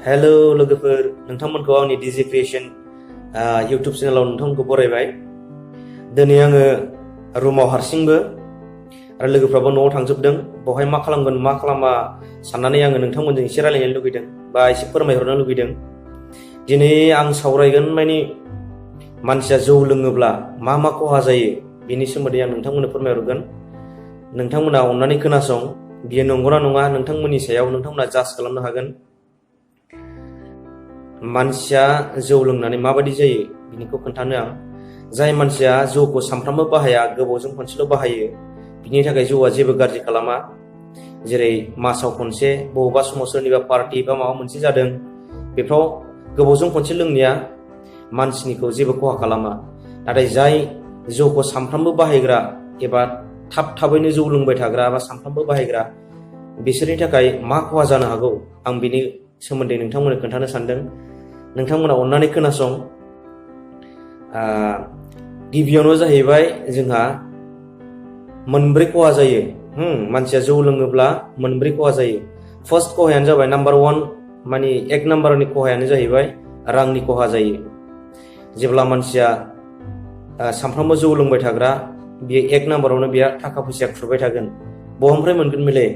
Hello लोगोफोर, नोंथांमोनखौ आंनि DJ creation इउट्यूब चेनेलाव नोंथांमोनखौ बरायबाय। दिनै आङो रुमाव हारसिंबो आरो लोगोफ्राबो न'आव थांजोबदों। बहाय मा खालामगोन मा खालामा साननानै आङो नोंथांमोनजों एसे रायलायनो लुगैदों बा एसे फोरमायहरनो लुगैदों। दिनै आं सावरायगोन माने मानसिया जौ लोङोब्ला मा मा खहा जायो बेनि सोमोन्दै आं नोंथांमोननो फोरमायहरगोन। नोंथांमोना अननानै खोनासं, बियो नंगौना नङा नोंथांमोननि सायाव नोंथांमोना जाज खालामनो हागोन। मानसिया जौ लोंनानै माबायदि जायो बिनिखौ खोन्थानो आं। जाय मानसिया जौखौ सानफ्रामबो बाहाया, गोबावजों खनसेल' बाहायो, बिनि थाखाय जौआ जेबो गाज्रि खालामा। जेरै मासाव खनसे बबेबा समाव सोरनिबा पार्टी बा माबा मोनसे जादों, बेफ्राव गोबावजों खनसे लोंनाया मानसिनिखौ जेबो खहा खालामा। नाथाय जाय जौखौ सानफ्रामबो बाहायग्रा एबा थाबैनो जौ लोंबाय थाग्रा बा सानफ्रामबो बाहायग्रा, बिसोरनि थाखाय मा खहा जानो हागौ आं बिनि सोमोन्दै नोंथांमोननो खोन्थानो सानदों। नोंथांमोना अननानै खोनासं। गिबियावनो जाहैबाय जोंहा मोनब्रै खहा जायो। मानसिया जौ लोङोब्ला मोनब्रै खहा जायो। फार्स्ट खहायानो जाबाय नाम्बार 1, माने 1 नाम्बारनि खहायानो जाहैबाय रांनि खहा जायो। जेब्ला मानसिया सानफ्रामबो जौ लोंबाय थाग्रा, बियो 1 नाम्बारावनो बिहा थाखा फैसा खुरबाय थागोन। बहानिफ्राय मोनगोन बेलाय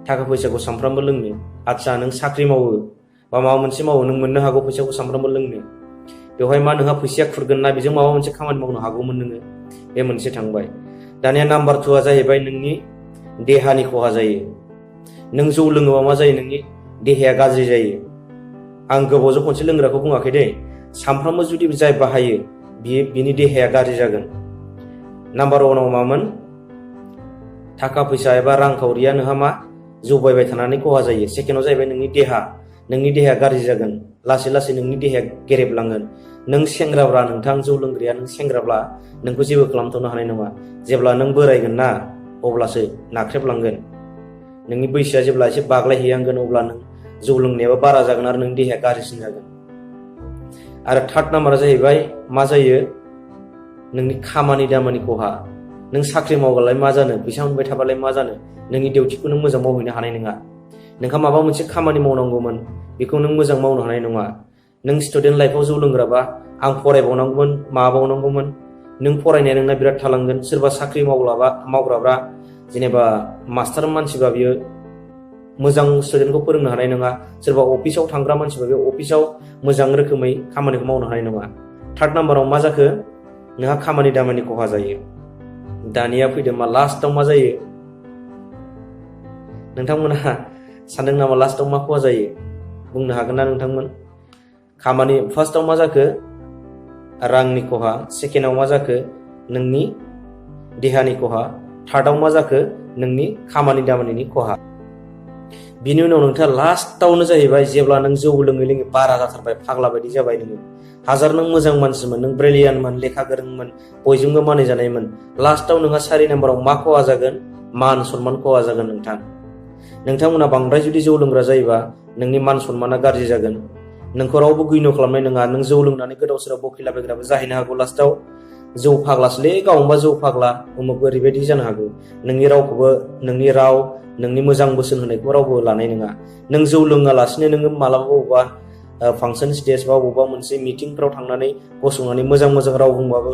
थाखा फैसाखौ सानफ्रामबो लोंनो? आदसा नों साख्रि मावो बा माबा मोनसे मावो, नों मोननो हागौ फैसाखौ सानफ्रामबो लोंनो। बेवहाय मा नोंहा फैसाया खुरगोन ना बेजों माबा मोनसे खामानि मावनो हागौमोन नोङो? बे मोनसे थांबाय। दानिया नाम्बार 2आ जाहैबाय नोंनि देहानि खहा जायो। नों जौ लोङोबा मा जायो? नोंनि देहाया गाज्रि जायो। आं गोबावजों खनसे लोंग्राखौ बुङाखै दे। सानफ्रामबो जुदि जाय बाहायो बिनि देहाया गाज्रि जागोन। नाम्बार 1आव मामोन? थाखा फैसा एबा रांखावरिया नोंहा मा जौ बायबाय थानानै खहा जायो। सेकेन्डआव जाहैबाय नोंनि देहा। नोंनि देहाया गाज्रि जागोन। लासै लासै नोंनि देहाया गेरेबलांगोन। नों सेंग्राब्ला, नोंथां जौ लोंग्राया नों सेंग्राब्ला नोंखौ जेबो खालामथ'नो हानाय नङा। जेब्ला नों बोरायगोन ना, अब्लासो नाख्रेबलांगोन। नोंनि बैसोआ जेब्ला एसे बाग्लायहैहांगोन, अब्ला नों जौ लोंनायाबो बारा जागोन आरो नोंनि देहाया गाज्रिसिन जागोन। आरो थार्ड नाम्बारा जाहैबाय मा जायो? नोंनि खामानि दामानि खहा। नों साख्रि मावबालाय मा जानो? फैसा मोनबाय थाबालाय मा जानो? नोंनि डिउटिखौ नों मोजां मावहैनो हानाय नङा। नोंहा माबा मोनसे खामानि मावनांगौमोन, बेखौ नों मोजां मावनो हानाय नङा। नों स्टुडेन्ट लाइफआव जौ लोंग्राबा आं फरायबावनांगौमोन, माबावनांगौमोन, नों फरायनाया नोंना बिराद थालांगोन। सोरबा साख्रि मावग्राब्रा, जेनेबा मास्टार मानसिबा बियो मोजां स्टुडेन्टखौ फोरोंनो हानाय नङा। सोरबा अफिसाव थांग्रा मानसिबा बे अफिसाव मोजां रोखोमै खामानिखौ मावनो हानाय नङा। थार्ड नाम्बाराव मा जाखो? नोंहा खामानि दामानि खहा जायो। दानिया फैदों मा लास्टआव मा जायो? नोंथांमोनहा सानदों नामा लास्टआव मा खहा जायो? बुंनो हागोन ना नोंथांमोन? फार्स्टआव मा जाखो? रांनि खहा। सेकेन्डआव मा जाखो? नोंनि देहानि खहा। थार्डआव मा जाखो? नोंनि खामानि दामानिनि खहा। बिनि उनाव नोंथाङा लास्टआवनो जाहैबाय जेब्ला नों जौ लोङै लोङै बारा जाथारबाय, फाग्ला बायदि जाबाय नोङो। हाजार नों मोजां मानसिमोन, नों ब्रिलियानमोन, लेखा गोरोंमोन, बयजोंबो मानिजानायमोन, लास्टआव नोंहा 4 नाम्बाराव मा खहा जागोन? मान सनमान खहा जागोन। नोंथांमोना बांद्राय जुदि जौ लोंग्रा जायोबा नोंनि मान सनमाना गाज्रि जागोन। नोंखौ रावबो गैन' खालामनाय नङा। नों जौ लोंनानै गोदाव सोराव बखिलाबायग्राबो जाहैनो हागौ। लास्टआव जौ फाग्लासोलै गावबा जौ फाग्ला उमुक ओरैबायदि जानो हागौ। नोंनि राव, नोंनि मोजां बोसोन होनायखौ रावबो लानाय नङा। नों जौ लोङालासिनो नोङो मालाबा बबेबा फांसन स्टेज बा बबेबा मोनसे मिटिंफ्राव थांनानै गसंनानै मोजां मोजां राव बुंबाबो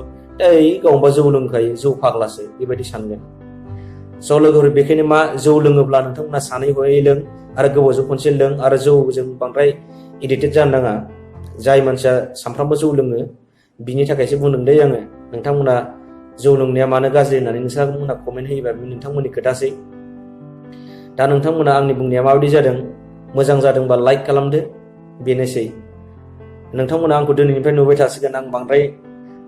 गावबा जौ लोंखायो, जौ फाग्लासो, बेबायदि सानगोन। स' लोगोफोर, बेखायनो मा, जौ लोङोब्ला नोंथांमोना सानै हयै लों आरो गोबावजों खनसे लों आरो जौजों बांद्राय एडिक्टेड जानो नाङा। जाय मानसिया सानफ्रामबो जौ लोङो बिनि थाखायसो बुंदों दै आङो। नोंथांमोना जौ लोंनाया मानो गाज्रि होननानै नोंथांमोना कमेन्ट होयोबा बे नोंथांमोननि खोथासै। दा नोंथांमोना आंनि बुंनाया माबायदि जादों? मोजां जादोंबा लाइक खालामदो। बेनोसै। नोंथांमोना आंखौ दिनैनिफ्राय नुबाय थासिगोन। आं बांद्राय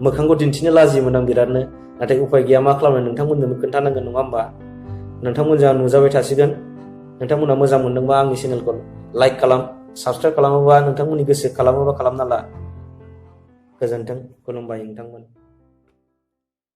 मोखांखौ दिन्थिनो लाजियोमोन आं बिरादनो, नाथाय उफाय गैया, मा खालामनो, नोंथांमोननोबो खोन्थानांगोन नङा होमबा? नोंथांमोनजों आं नुजाबाय थासिगोन। नोंथांमोना मोजां मोनदोंबा आंनि चेनेलखौ लाइक खालाम, साबसक्राइब खालामोबा नोंथांमोननि गोसो खालामोबा खालामना ला। गोजोन्थों, खुलुमबाय नोंथांमोन।